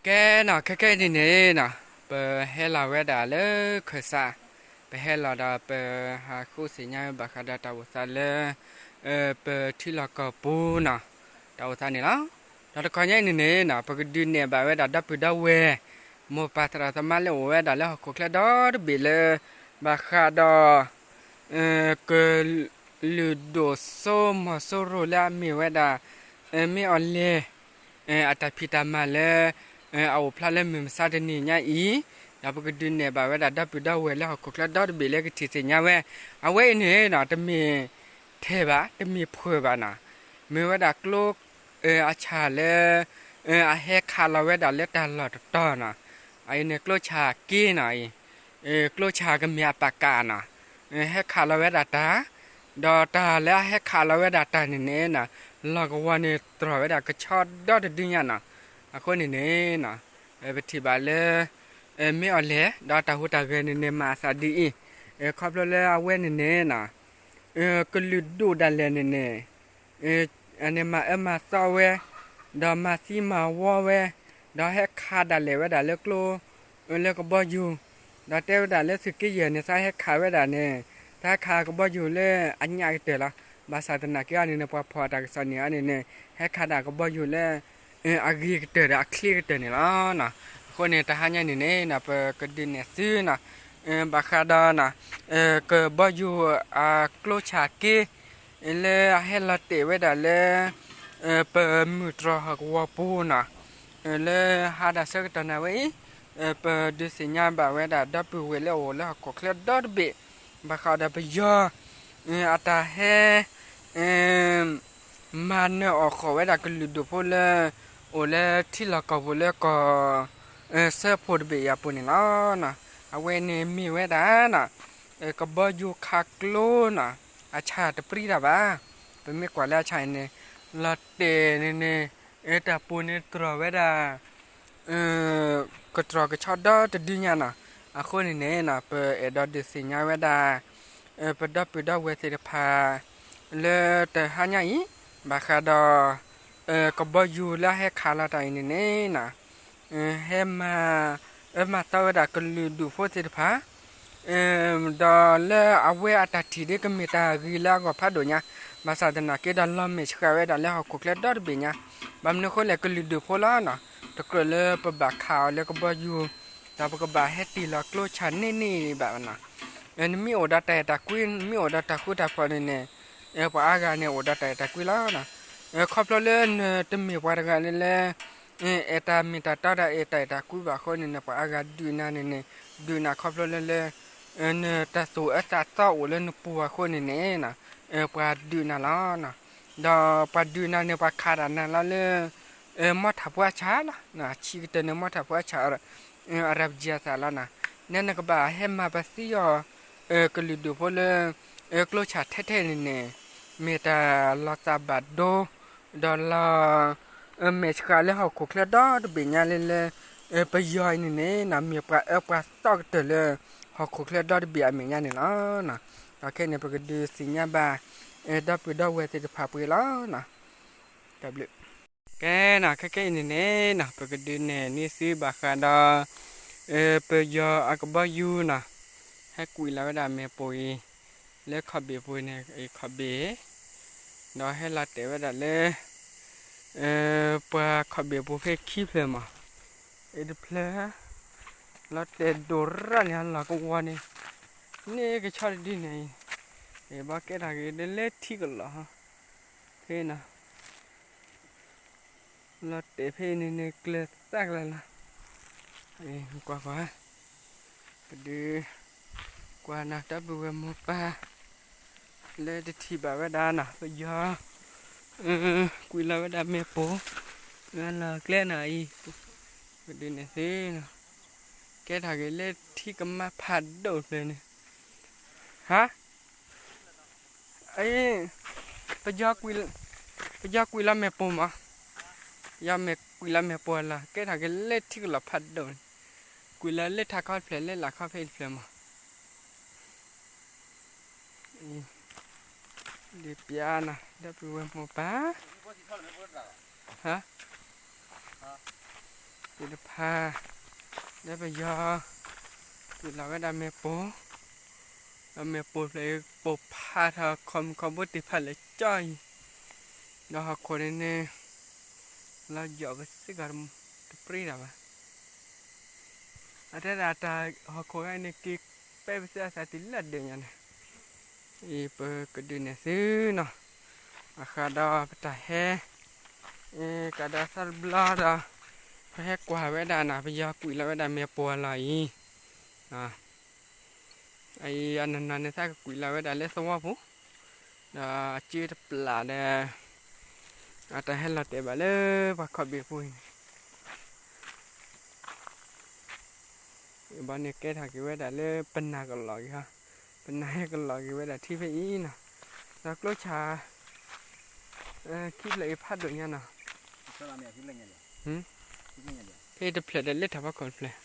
ကဲနီၤ ခဲကဲအံၤန့ၣ်နီၤ ပဟဲလီၤဝဲဒၣ်လၢခၢၣ်စး, ပဟဲလီၤဒီးပဟးဃုသ့ၣ်ညါဝဲဘၣ်ဃးဒီးတၢ်အိၣ်သးလၢ ပထံလီၢ်ကီၢ်ပူၤနီၤ တၢ်အိၣ်သးန့ၣ်လီၤ. ဒီးတခီညါအံၤန့ၣ်န့ၣ်နီၤ ပကဒုးနဲၣ်ဘၣ်ဝဲဒၣ်ဒီပုၢ်ဒီဝဲၢ် မိၢ်ပၢ်သရၣ်သမါလၢအိၣ်ဝဲဒၣ်လၢဟီၣ်ခိၣ်ချၢဒီတဘ့ၣ်လၢ ဘၣ်ဃးဒီး ကလုာ်ဒိၣ်စိမီၤစိရိၤလၢအမ့ၢ်ဝဲဒၣ် မ့ၢ်အီၤလဲၣ် အတၢ်ဖံးတၢ်မၤလၢ အအိၣ်ဖျါလၢမုၢ်မဆါတနံၤညါအံၤ, ဒီးပကဒုးနဲၣ်ဘၣ်ဝဲဒၣ်ဒီပုၢ်ဒီဝဲၢ်လၢဟီၣ်ခိၣ်ချၢဒီတဘ့ၣ်လၢကထံၣ်သ့ၣ်ညါဝဲ, အဝဲအံၤန့ၣ်နီၤ တမ့ၢ်ထဲဘၣ် တမ့ၢ်ဖှၢၣ်ဘၣ်နီၤ, မ့ၢ်ဝဲဒၣ်ကျိ အဆၣ်လၢ အဟဲခးလီၤဝဲဒၣ်လၢတၢ်လီၢ်တတီၤနီၤ, အအံၤန့ၣ်ကျိဆၣ်က့နီၤအံၤ ကျိဆၣ်ကမ့ၢ်အပာ်ကးနီၤ, ဟဲခးလီၤဝဲဒၣ်တၢ်, ဒီးတၢ်လၢအဟဲခးလီၤဝဲဒၣ်တၢ်န့ၣ်န့ၣ်နီၤ လီၢ်ကဝီၤန့ၣ်တြီၢ်ဝဲဒၣ်ကဆီဒီတဒုညါနီၤ, အဃိန့ၣ်န့ၣ်နီၤ ပထံၣ်ဘၣ်လၢ မ့ၢ်အီၤလဲၣ် ဒီးတၢ်ဟူးတၢ်ဂဲၤန့ၣ်န့ၣ် မၤအသးဒ်အံၤ, ခီဖျိလၢအဝဲန့ၣ်န့ၣ်နီၤ ကလုာ်ဒိၣ်ဒၣ်လဲာ်န့ၣ်န့ၣ် န့ၣ်မၤအၢမၤသီဝဲ, ဒီးမၤသံမၤဝီဝဲ, ဒီးဟဲခးဒၣ်လဲာ်ဝဲဒၣ်လၢကျိ လၢကဘီယူၤ, ဒီးတဲဝဲဒၣ်လၢသုးက့ယဲၢ်န့ၣ် သးဟဲခးဝဲဒၣ်န့ၣ် သးဟဲခးကဘီယူၤလၢအညၣ်ကတၢၢ်လီၤ, ဘၣ်ဆၣ်သနာ်က့အီၤန့ၣ်န့ၣ် ပှၤဖီၣ်အတၢ်ကစီၣ်န့ၣ်အီၤန့ၣ်န့ၣ် ဟဲခးဒၣ်ကဘီယူၤလၢ အဂ့ၤကတၢၢ်ဒီးအချ့ကတၢၢ်န့ၣ်လီၤ. အဃိန့ၣ် တဟါညါန့ၣ်န့ၣ်နီၤ ပကဒုးနဲၣ်သုနီၤ ဘၣ်ဃးဒီး ကဘီယူၤအကျိဆၣ်က့ လၢအဟဲလီၤတဲာ်ဝဲဒၣ်လၢ ပမုၢ်တြီၢ်ဟီၣ်ကဝီၤပူၤနီၤ, လၢဟါဒၣ်ဆၢကတီၢ်နၤဝဲအံၤ ပဒုးသ့ၣ်ညါဘၣ်ဝဲဒၣ်ဒီပုၢ်ဝဲၢ်လၢအအိၣ်လၢဟီၣ်ခိၣ်ချၢဒီတဘ့ၣ် ဘၣ်ဃးဒီးပယီၤ အတၢ်ဟဲ မၤနၢၤအီၣ်ဃီၣ်ဝဲဒၣ်ကလုာ်ဒူၣ်ဖိလၢ အိၣ်လၢထံလီၢ်ကီၢ်ပူၤလၢကီၢ် စၢဖှိၣ်တဘ့ၣ်အံၤအပူၤန့ၣ်လီၤ. အဝဲန့ၣ်မ့ၢ်ဝဲဒၣ် ကဘီယူၤခးကျိနီၤ, အဆၣ်တပြံတၢ်ဘၣ်, ပမ့ၢ်ကွၢ်လၢအဆၣ်န့ၣ် လီၤတဲာ်န့ၣ်န့ၣ် တၢ်ပူၤန့ၣ်တြီၢ်ဝဲဒၣ် ကတြီၢ်ကဆီဒီတဒုညါနီၤ, အဃိန့ၣ်န့ၣ်နီၤ ပအဲၣ်ဒိးဒုးသ့ၣ်ညါဝဲဒၣ် ပဒီပုၢ်ဒီဝဲၢ်သ့ၣ်တဖၣ် လၢတဟါညါအံၤ ဘၣ်ဃးဒီး ကဘီယူၤလၢအဟဲခးလီၤတၢ်အံၤန့ၣ်န့ၣ်နီၤ ဟဲမၤ အၢမၤသီဝဲဒၣ်ကလုာ်ဒူၣ်ဖိသ့ၣ်တဖၣ် ဒီးလၢအဝဲအတၢ်ထံၣ်ဒ်ကမ့ၢ်တၢ်ဂ့ၤလၢအဂီၢ်ဖးဒိၣ်ညါ, ဘၣ်ဆၣ်သနာ်က့ဒီးလီၤမဲာ်ဆှးဝဲဒၣ်လၢဟီၣ်ခိၣ်ချၢဒီတဘ့ၣ်ညါ, ဘၣ်မနုၤအဃိလဲၣ် ကလုာ်ဒူၣ်ဖိလီၤနီၤ, တကြၢးလၢပဘၣ်ခးအီၤလၢကဘီယူၤ ဒီးပကဘၣ်ဟဲတ့ၢ်လီၤကျိဆၣ်န့ၣ်န့ၣ်ဘၣ်နီၤ, နမ့ၢ်အိၣ်ဒီးတၢ်အဲၣ်တၢ်ကွံ နမ့ၢ်အိၣ်ဒီးတၢ်ဃူတၢ်ဖိးန့ၣ်န့ၣ် ပှၤအါဂၤန့ၣ်အိၣ်ဒီးတၢ်အဲၣ်တၢ်ကွံလီၤ. ခီဖျိလၢနတမ့ၢ်ပှၤတဂၤလၢလၢ အဲၣ်တၢ်မ့ၢ်တၢ်တီဒီးအဲၣ်တၢ်အဲၣ်တၢ်ကွံဘၣ်အဃိန့ၣ်န့ၣ် ပှၤအါဂၤဒုးနၤန့ၣ်န့ၣ် ဒုးနၤခီဖျိလၢလၢ နတၢ်သူၣ်အၢသးသီအိၣ်လၢနပူၤအဃိန့ၣ်န့ၣ် ပှၤဒုးနၤလီၤ. ဒီးပှၤဒုးနၤန့ၣ် ပှၤခးဒၣ်နၤလီၤလၢ မီထးဖိအဆၣ်လီၤ. ဆံးကတၢၢ်န့ၣ် မီထးဖိအဆၣ် အရပယီၤသးလီၤနီၤ. နဲနကဘၣ်ဟဲမၤပသံအီၤ ကလုာ်ဒူၣ်ဖိလၢ ကျိဆၣ်ထဲထဲန့ၣ်န့ၣ် မ့ၢ်တၢ်လီၤသးဘၣ်ဒိ ဒီးလီၤ မဲာ်ဆှးလၢဟီၣ်ခိၣ်ချၢဒီတဘ့ၣ်ညါလၢလၢ ပယီၤအံၤန့ၣ်န့ၣ် မ့ၢ်ပှၤအၢပှၤသီကတၢၢ်လၢ ဟီၣ်ခိၣ်ချၢဒီတဘ့ၣ်အမဲာ်ညါန့ၣ်လီၤ. ဒီးခဲအံၤန့ၣ် ပကဒုးသ့ၣ်ညါဘၣ် ဒီပုၢ်ဒီဝဲၢ်သ့ၣ်တဖၣ်ပှဲၤလီၤ. တၢ်ဘျုး ကဲနီၤ ခဲကဲအံၤန့ၣ်န့ၣ်နီၤ ပကဒုးနဲၣ်န့ၢ်သုဘၣ်ဃးဒီး ပယီၤအကဘီယူၤနီၤ ဟဲကွံာ်လီၤဝဲဒၣ်မ့ၣ်ပိၢ်အံၤ လၢခီၣ်ဘ့ၣ်ပူၤန့ၣ် ခီၣ်ဘ့ၣ် ဒီးဟဲလီၤတဲာ်ဝဲဒၣ်လၢ ပှၤခီၣ်ဘ့ၣ်ပူၤဖဲခံဖျၢၣ်မး အတဖျၢၣ် လီၤတဲာ်ဒိၣ်ရၣ်န့ၣ် လီၢ်ကဝီၤန့ၣ် န့ၢ်ကဆီတဒုန့ၣ် ဘၣ်ကဲထီၣ်က့ၤလၢထံကလီၢ် ဖဲနီၤ လီၤတဲာ်ဖဲအံၤန့ၣ်န့ၣ် ကျၢၤသၣ်ကျၢၤလီၤ. ကွၢ်ကွၢ် ပဒုး ကွၢ်နီၤ ဒီပုၢ်ဝဲၢ်မိၢ်ပၢ် လၢတထံၣ်ဘၣ်ဝဲဒၣ်နီၤ ပယီၤ ကွံာ်လီၤဝဲဒၣ်မ့ၣ်ပိၢ် လၢကျဲနီၤအံၤ ပဒုးနဲၣ်သ့နီၤ ကဲထီၣ်က့ၤလၢထံကမါဖးဒိၣ်ဖျၢၣ်န့ၣ် ဟါ အံၤ ပယီၤကွံာ်လီၤမ့ၣ်ပိၢ်မး ပယီၤမ့ၢ်ကွံာ်လီၤမ့ၣ်ပိၢ်လီၤ ကဲထီၣ်က့ၤလၢထံကလီၢ်ဖးဒိၣ်န့ၣ် ကွံာ်လီၤလၢထးခီတဖျၢၣ် လၢလာ်ခီဖဲအံၤတဖျၢၣ်မး ဒ်ပျါနီၤ ဒီပုၢ်ဝဲၢ်မိၢ်ပၢ် ဟါ သ့ၣ်တဖၣ် လၢပယီၤ ကွံာ်လီၤဝဲဒၣ်မ့ၣ်ပိၢ်, ဒီးမ့ၣ်ပိၢ်ဖျၢၣ်အံၤပိၢ်ဖးထီၣ်ခီမုၣ်ခီဘိတ့ၢ်ဖးလဲၢ်ကၠီအံၤ, ဒီးဟီၣ်ခိၣ်န့ၣ်န့ၣ် လီၤယိာ်ကစ့ၢ်ကီးတပှဲၤဒၣ်ဘၣ်. အတဲဒၣ်တၢ်ဟီၣ်ခိၣ်ဂၤန့ၣ် က့ၤပဲပစံးအသးတုၤလၢဒဲးညါန့ၣ်, အံၤပကဒုးနဲၣ်သုနီၤ, အဃိဒီးပတၢ်ဟဲ ကဒီးသီတဘျီဒီး ပဟဲကွၢ်ဝဲဒၣ်နီၤ ပယီၤကွံာ်လီၤဝဲဒၣ်မ့ၣ်ပိၢ်အလီၢ်အံၤ, အံၤအနီၢ်နီၢ်န့ၣ် သးကကွံာ်လီၤဝဲဒၣ်လၢသဝီပူၤ, ဒီးအစုတပျၢ်ဒီး အတၢ်ဟဲလီၤတဲာ်ဘၣ်လၢပှၤခီၣ်ဘ့ၣ်ပူၤအံၤန့ၣ် ဘီန့ၣ်ကဲထီၣ်က့ၤဝဲဒၣ်လၢပနၢ်ကလီၢ်က့ၤဟီ, ပနၢ်ဟဲကလီၢ်က့ၤဝဲဒၣ်ထံဖဲအံၤနီၤ, ဒီးကျိဆၣ် ခံဖျၢၣ်အံၤဖးဒိၣ်ညါနီၤ, ဖဲတဖျၢၣ်ဒီးလၢထးဖီခိၣ်တဖျၢၣ်,